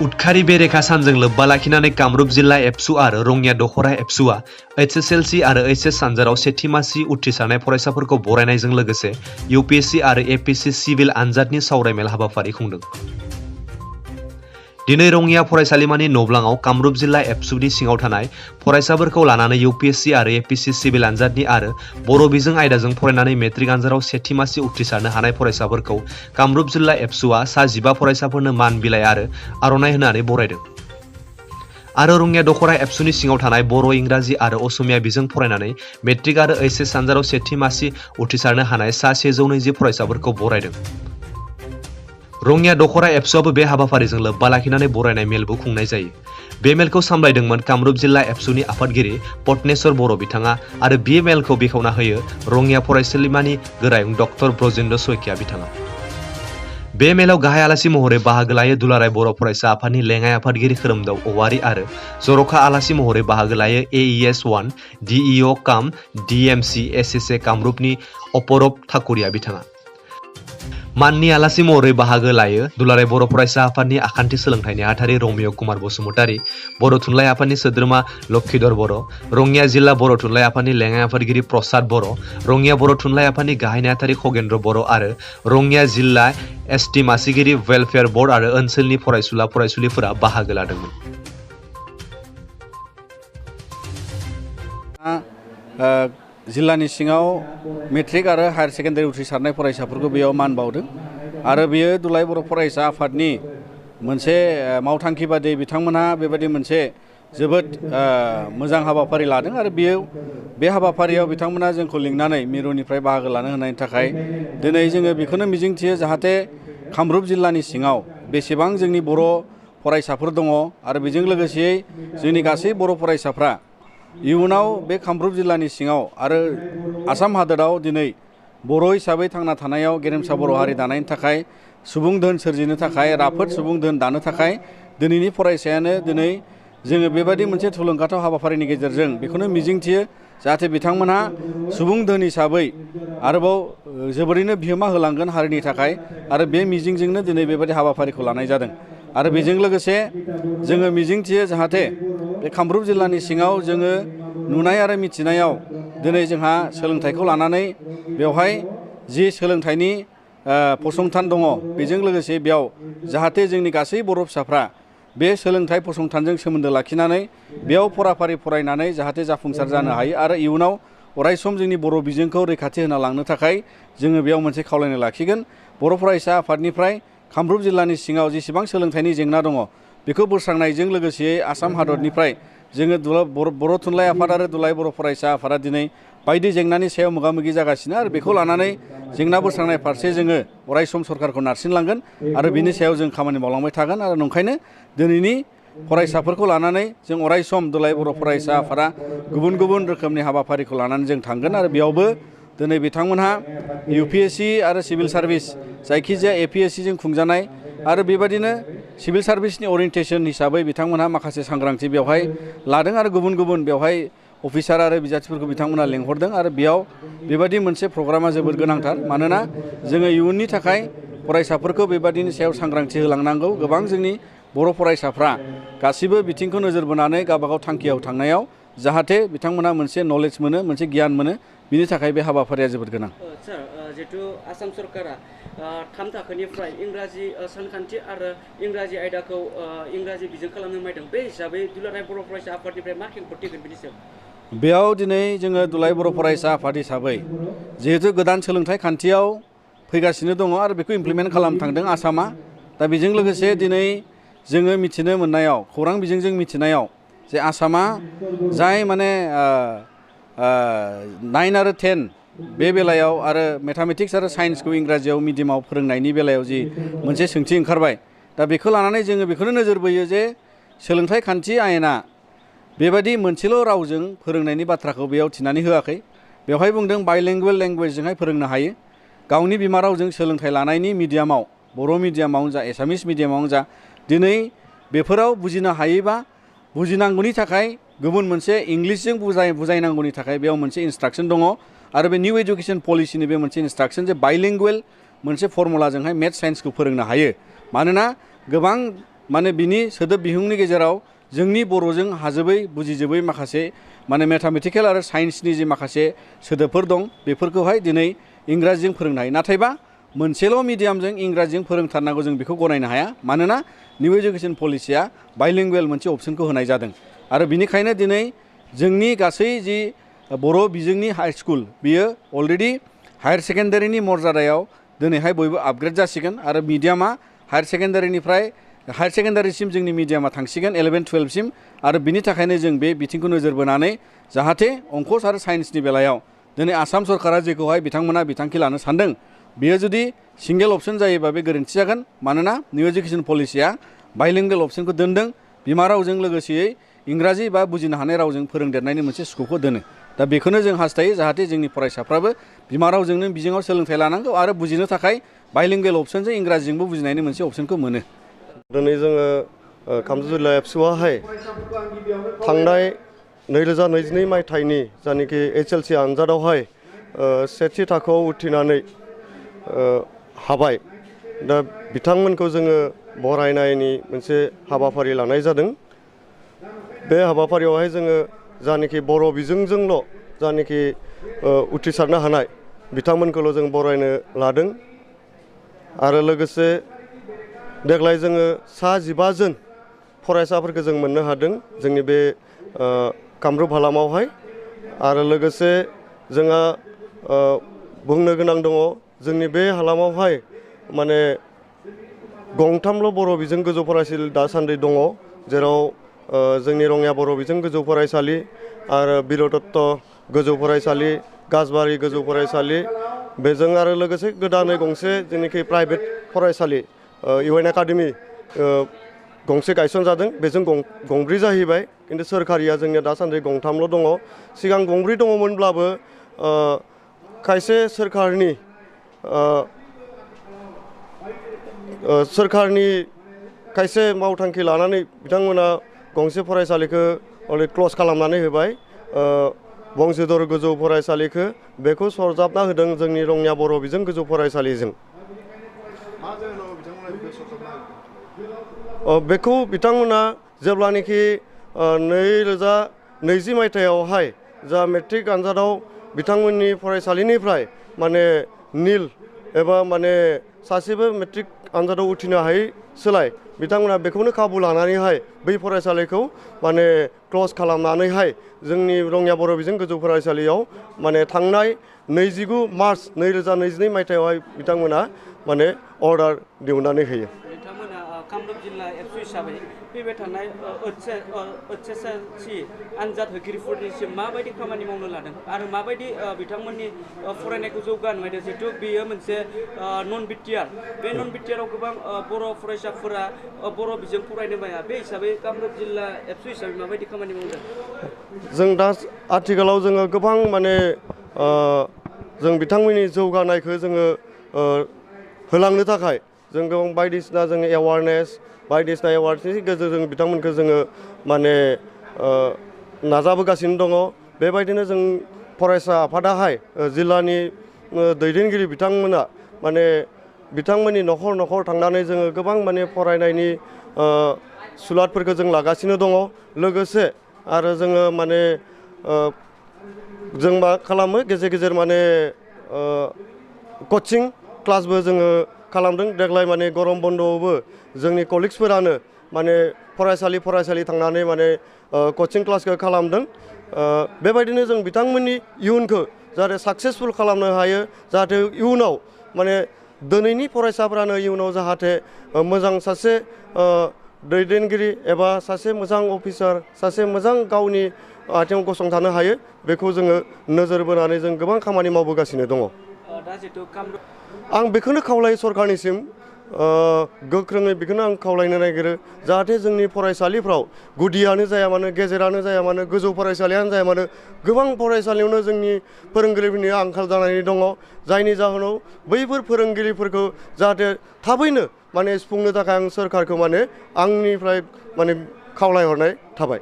उदखारि बेरेखा सानजों लोब्बा लाखिनानै कामरुप जिल्ला एबसु आरो रङिया दखरा एबसुआ HSLC आरो HS आनजादाव सेथि मासि उथ्रिसारनाय फरायसाफोरखौ बरायनायजों लोगोसे UPSC आरो APSC सिभिल आनजादनि सावरायमेल हाबाफारि खुंदों। दिनै रङिया फरायसालिमानि नब्लाङाव कामरुप जिल्ला एबसुनि सिङाव थानाय फरायसाफोरखौ लानानै UPSC आरो APSC सिभिल आनजादनि आरो बर' बिजों आयदाजों फरायनानै मेट्रिक आनजादाव सेथि मासि उथ्रिसारनो हानाय फरायसाफोरखौ कामरुप जिल्ला एबसुआ सा 15 फरायसाफोरनो मान बिलाइ आरो आर'नाइ होनानै बरायदों। आरो रङिया दखरा एबसुनि सिङाव थानाय बर', इंराजि आरो असमिया बिजों फरायनानै मेट्रिक आरो HS आनजादाव सेथि मासि उथ्रिसारनो हानाय सा 120 फरायसाफोरखौ बरायदों। रङिया दखरा एबसुआबो बे हाबाफारिजों लोब्बा लाखिनानै बरायनाय मेलबो खुंनाय जायो। बे मेलखौ सामलायदोंमोन कामरुप जिल्ला एबसुनि आफादगिरि पटनेश्वर बर' बिथाङा आरो बे मेलखौ बेखेवना होयो रङिया फरायसालिमानि गोरायुं डक्टर ब्रजेन्द्र सयकिया बिथाङा। बे मेलाव गाहाय आलासि महरै बाहागो लायो दुलाराय बर' फरायसा आफादनि लेङाइ आफादगिरि खोरोमदाव औवारी आरो जर'खा आलासि महरै बाहागो लायो AES 1 DEO काम DMC SSA कामरुपनि अपरब ठाकुरिया बिथाङा। माननि आलासि महरै बाहागो लायो दुलाराय बर' फरायसा आफादनि आखान्थि सोलोंथाइ नेहाथारि रमिय कुमार बसुमतारी, बर' थुनलाइ आफादनि सोद्रोमा लक्षीधर बर', रङिया जिल्ला बर' थुनलाइ आफादनि लेङाइ आफादगिरि प्रसाद बर', रङिया बर' थुनलाइ आफादनि गाहाय नेहाथारि खगेन्द्र बर' आरो रङिया जिल्ला ST मासिगिरि वेलफेयार बर्ड आरो ओनसोलनि फरायसुला फरायसुलिफोरा बाहागो लादोंमोन। जिल्लानि सिङाव मेट्रिक आरो हायार सेकेन्डारि उथ्रिसारनाय फरायसाफोरखौ बेयाव मान बावदों आरो बेयो दुलाराय बर' फरायसा आफादनि मोनसे मावथांखि बादियै बिथांमोनहा बेबायदि मोनसे जोबोद मोजां हाबाफारि लादों आरो बे हाबाफारियाव बिथांमोनहा जोंखौ लिंनानै मिरुनिफ्राय बाहागो लानो होनायनि थाखाय दिनै जोङो बेखौनो मिजिंथियो जाहाथे कामरुप जिल्लानि सिङाव बेसेबां जोंनि बर' फरायसाफोर दङ आरो बेजों लोगोसेयै जोंनि गासै बर' फरायसाफ्रा इयुनाव बे कामरुप जिल्लानि सिङाव आरो आसाम हादोराव दिनै बर' हिसाबै थांना थानायाव गेरेमसा बर' हारि दानायनि थाखाय सुबुं धोन सोरजिनो थाखाय राफोद सुबुं धोन दानो थाखाय दिनैनि फरायसायानो दिनै जोङो बेबायदि मोनसे थुलुंगाथाव हाबाफारिनि गेजेरजों बेखौनो मिजिंथियो जाहाथे बिथांमोनहा सुबुं धोन हिसाबै आरोबाव जोबोरैनो बिहोमा होलांगोन हारिनि थाखाय आरो बे मिजिंजोंनो दिनै बेबायदि हाबाफारिखौ लानाय जादों। आरो बेजों लोगोसे जोङो मिजिंथियो जाहाथे बे कामरुप जिल्लानि सिङाव जोङो नुनाय आरो मिथिनायाव दिनै जोंहा सोलोंथाइखौ लानानै बेवहाय जि सोलोंथाइनि फसंथान दङ बेजों लोगोसे बेयाव जाहाथे जोंनि गासै बर' फिसाफ्रा बे सोलोंथाइ फसंथानजों सोमोन्दो लाखिनानै बेयाव फराफारि फरायनानै जाहाथे जाफुंसार जानो हायो आरो इयुनाव अरायसम जोंनि बर' बिजोंखौ रैखाथि होना लांनो थाखाय जोङो बेयाव मोनसे खावलायनाय लाखिगोन। बर' फरायसा आफादनिफ्राय कामरुप जिल्लानि सिङाव जेसेबां सोलोंथाइनि जेंना दङ बेखौ बोस्रांनायजों लोगोसेयै आसाम हादरनिफ्राय जोङो बर' थुनलाइ आफाद आरो दुलाराय बर' फरायसा आफादा दिनै बायदि जेंनानि सायाव मोगा मोगि जागासिनो आरो बेखौ लानानै जेंना बोस्रांनाय फारसे जोङो अरायसम सरकारखौ नारसिनलांगोन आरो बिनि सायाव जों खामानि मावलांबाय थागोन आरो नंखायनो दिनैनि फरायसाफोरखौ लानानै जों अरायसम दुलाराय बर' फरायसा आफादा गुबुन गुबुन रोखोमनि हाबाफारिखौ लानानै जों थांगोन आरो बेयावबो दिनै बिथांमोनहा UPSC आरो सिभिल सार्भिस जायखिजाया APSC जों खुंजानाय आरो बेबायदिनो सिभिल सार्भिसनि अरिएन्टेसन हिसाबै बिथांमोनहा माखासे सांग्रांथि बेवहाय लादों आरो गुबुन गुबुन बेवहाय अफिसार आरो बिजाथिफोरखौ बिथांमोनहा लेंहरदों आरो बेयाव बेबायदि मोनसे प्रग्रामा जोबोद गोनांथार मानोना जोङो इयुननि थाखाय फरायसाफोरखौ बेबायदिनि सायाव सांग्रांथि होलांनांगौ। गोबां जोंनि बर' फरायसाफ्रा गासिबो बिथिंखौ नोजोर बोनानै गावबागाव थांखियाव थांनायाव जाहाथे बिथांमोनहा मोनसे नलेज मोनो मोनसे गियान मोनो बिनि थाखाय बे हाबाफारिया जोबोद गोनां। सार जिहेतु आसाम सरकारा 3 थाखोनिफ्राय इंराजि सानखान्थि आरो इंराजि आयदाखौ इंराजि बिजों खालामनो नायदों बे हिसाबै दुलाराय बर' फरायसा आफादनिफ्राय मा खेंफोर फैगोन बिनि सायाव? बेयाव दिनै जोङो दुलाराय बर' फरायसा आफाद हिसाबै जिहेतु गोदान सोलोंथाइ खान्थियाव फैगासिनो दङ आरो बेखौ इमप्लिमेन्ट खालामनो थांदों आसामा। दा बेजों लोगोसे दिनै जोङो मिथिनो मोननायाव खौरां बिजोंजों मिथिनायाव जे आसामा जाय माने 9 आरो 10 बे बेलायाव आरो मेथामेटिक्स आरो साइन्सखौ इंराजियाव मिडियामाव फोरोंनायनि बेलायाव जि मोनसे सोंथि ओंखारबाय दा बेखौ लानानै जोङो बेखौनो नोजोर बोयो जे सोलोंथाइ खान्थि आयेना बेबायदि मोनसेल' रावजों फोरोंनायनि बाथ्राखौ बेयाव थिनानै होआखै। बेवहाय बुंदों बाइलिंगुवेल लेंगुवेजजोंहाय फोरोंनो हायो। गावनि बिमा रावजों सोलोंथाइ लानायनि मिडियामाव बर' मिडियामावनो जा एसामिस मिडियामावनो जा दिनै बेफोराव बुजिनो हायोबा बुजिनांगौनि थाखाय गुबुन मोनसे इंलिसजों बुजायनांगौनि थाखाय बेयाव मोनसे इन्सट्राक्सन दङ आरो बे निउ एजुकेशन पलिसिनि बे मोनसे इन्सट्राक्सन जे बाइलिंगुवेल मोनसे फर्मुलाजोंहाय मेथ्स साइन्सखौ फोरोंनो हायो। मानोना गोबां माने बिनि सोदोब बिहुंनि गेजेराव जोंनि बर'जों हाजोबै बुजिजोबै माखासे माने मेथामेटिकेल आरो साइन्सनि जि माखासे सोदोबफोर दं बेफोरखौहाय दिनै इंराजिजों फोरोंनो हायो नाथायबा मोनसेल' मिडियामजों इंराजिजों फोरोंथारनांगौ जों बेखौ गनायनो हाया मानोना निउ एजुकेशन पलिसिया बाइलिंगुवेल मोनसे अप्शनखौ होनाय जादों आरो बिनिखायनो दिनै जोंनि गासै जि बर' बिजोंनि हाई स्कुल बियो अलरेडि हायार सेकेन्डारिनि मर्यादायाव दिनैहाय बयबो आपग्रेड जासिगोन आरो मिडियामा हायार सेकेन्डारिसिम जोंनि मिडियामा थांसिगोन 11-12सिम आरो बिनि थाखायनो जों बे बिथिंखौ नोजोर बोनानै जाहाथे अंकस आरो साइन्सनि बेलायाव दिनै आसाम सरकारा जेखौहाय बिथांमोना बिथांखि लानो सानदों बेयो जुदि सिंगेल अपसन जायोबा बे गोरोन्थि जागोन मानोना निउ एजुकेशन पलिसिया बाइलिंगुवेल अपसनखौ दोनदों बिमा रावजों लोगोसेयै इंराजि बा बुजिनो हानाय रावजों फोरोंदेरनायनि मोनसे स्कपखौ दोनो दा बेखौनो जों हास्थायो जाहाथे जोंनि फरायसाफ्राबो बिमा रावजोंनो बिजोङाव सोलोंथाइ लानांगौ आरो बुजिनो थाखाय बाइलिंगुवेल अपसनजों इंराजिजोंबो बुजिनायनि मोनसे अपसनखौ मोनो दिनै जोङो कामरुप जिल्ला एबसुआवहाय थांनाय 2022 मायथाइनि जायनाखि HLC आनजादावहाय सेथि थाखोआव उथ्रिनानै हाबाय दा बिथांमोनखौ जोङो बरायनायनि मोनसे हाबाफारि लानाय जादों बे हाबाफारियावहाय जोङो जायनाखि बर' बिजोंजोंल' जायनाखि उथ्रिसारनो हानाय बिथांमोनखौल' जों बरायनो लादों आरो लोगोसे देग्लाय जोङो 15 जन फरायसाफोरखौ जों मोननो हादों जोंनि बे कामरुप हालामावहाय आरो लोगोसे जोंहा बुंनो गोनां दङ जोंनि बे हालामावहाय माने गंथामल' बर' बिजों गोजौ फरायसालि दासान्दि दङ जेराव जोंनि रङिया बर' बिजों गोजौ फरायसालि आरो बिरदत्त गोजौ फरायसालि गाजबारि गोजौ फरायसालि बेजों आरो लोगोसे गोदानै गंसे जेनाखि प्राइभेट फरायसालि UN एकाडेमि गंसे गायसनजादों बेजों गंब्रै जाहैबाय खिन्थु सोरखारिया जोंनिया दासान्दि गंथामल' दङ सिगां गंब्रै दङमोनब्लाबो खायसे सोरखारनि खायसे मावथांखि लानानै बिथांमोना गंसे फरायसालिखौ अलरेडि क्ल'ज खालामनानै होबाय बंशीधर गोजौ फरायसालिखौ बेखौ सरजाबना होदों जोंनि रङिया बर' बिजों गोजौ फरायसालिजों बेखौ बिथांमोना जेब्लानाखि 2020 मायथाइयावहाय जा मेट्रिक आनजादाव बिथांमोननि फरायसालिनिफ्राय माने निल एबा माने सासेबो मेट्रिक आनजादाव उथ्रिनो हायै सोलाय बिथांमोना बेखौनो खाबु लानानैहाय बै फरायसालिखौ माने क्ल'ज खालामनानैहाय जोंनि रङिया बर' बिजों गोजौ फरायसालियाव माने थांनाय 29 मार्च 2022 मायथाइयावहाय बिथांमोना माने अर्डार दिहुननानै होयो बिथांमोना कामरुप जिल्ला एबसु हिसाबै फैबाय थानाय HSC आनजाद होगिरिफोरनिसिम माबायदि खामानि मावनो लादों आरो माबायदि बिथांमोननि फरायनायखौ जौगाहोनो नायदों जिहेतु बेयो मोनसे नन बिटिआर बे नन बिटिआराव गोबां बर' फरायसाफोरा बर' बिजों फरायनो हाया बे हिसाबै कामरुप जिल्ला एबसु हिसाबै माबायदि खामानि मावदों जों दा आथिखालाव जोङो गोबां माने जों बिथांमोननि जौगानायखौ जोङो होलांनो थाखाय जों गोबां बायदिसिना जोङो एवारनेस बायदिसिना एवारनेसनि गेजेरजों बिथांमोनखौ जोङो माने नाजाबोगासिनो दङ बेबायदिनो जों फरायसा आफादाहाय जिल्लानि दैदेनगिरि बिथांमोना माने बिथांमोननि न'खर न'खर थांनानै जोङो गोबां माने फरायनायनि सुलादफोरखौ जों लागासिनो दङ लोगोसे आरो जोङो माने जों मा खालामो गेजेर गेजेर माने कचिं क्लासबो जोङो खालामदों देग्लाय माने गरम बन्द'आवबो जोंनि कलिग्सफोरानो माने फरायसालि थांनानै माने कचिं क्लासखौ खालामदों बेबायदिनो जों बिथांमोननि इयुनखौ जाहाथे साक्सेसफुल खालामनो हायो जाहाथे इयुनाव माने दिनैनि फरायसाफ्रानो इयुनाव जाहाथे मोजां सासे दैदेनगिरि एबा सासे मोजां अफिसार सासे मोजां गावनि आथिङाव गसंथानो हायो बेखौ जोङो नोजोर बोनानै जों गोबां खामानि मावबोगासिनो दङ आं बेखौनो खावलायो सरकारनिसिम गोख्रोङै बेखौनो आं खावलायनो नागिरो जाहाथे जोंनि फरायसालिफ्राव गुदियानो जाया मानो गेजेरानो जाया मानो गोजौ फरायसालियानो जाया मानो गोबां फरायसालियावनो जोंनि फोरोंगिरिफोरनि आंखाल जानानै दङ जायनि जाहोनाव बैफोर फोरोंगिरिफोरखौ जाहाथे थाबैनो माने सुफुंनो थाखाय आं सोरखारखौ माने आंनिफ्राय माने खावलायहरनाय थाबाय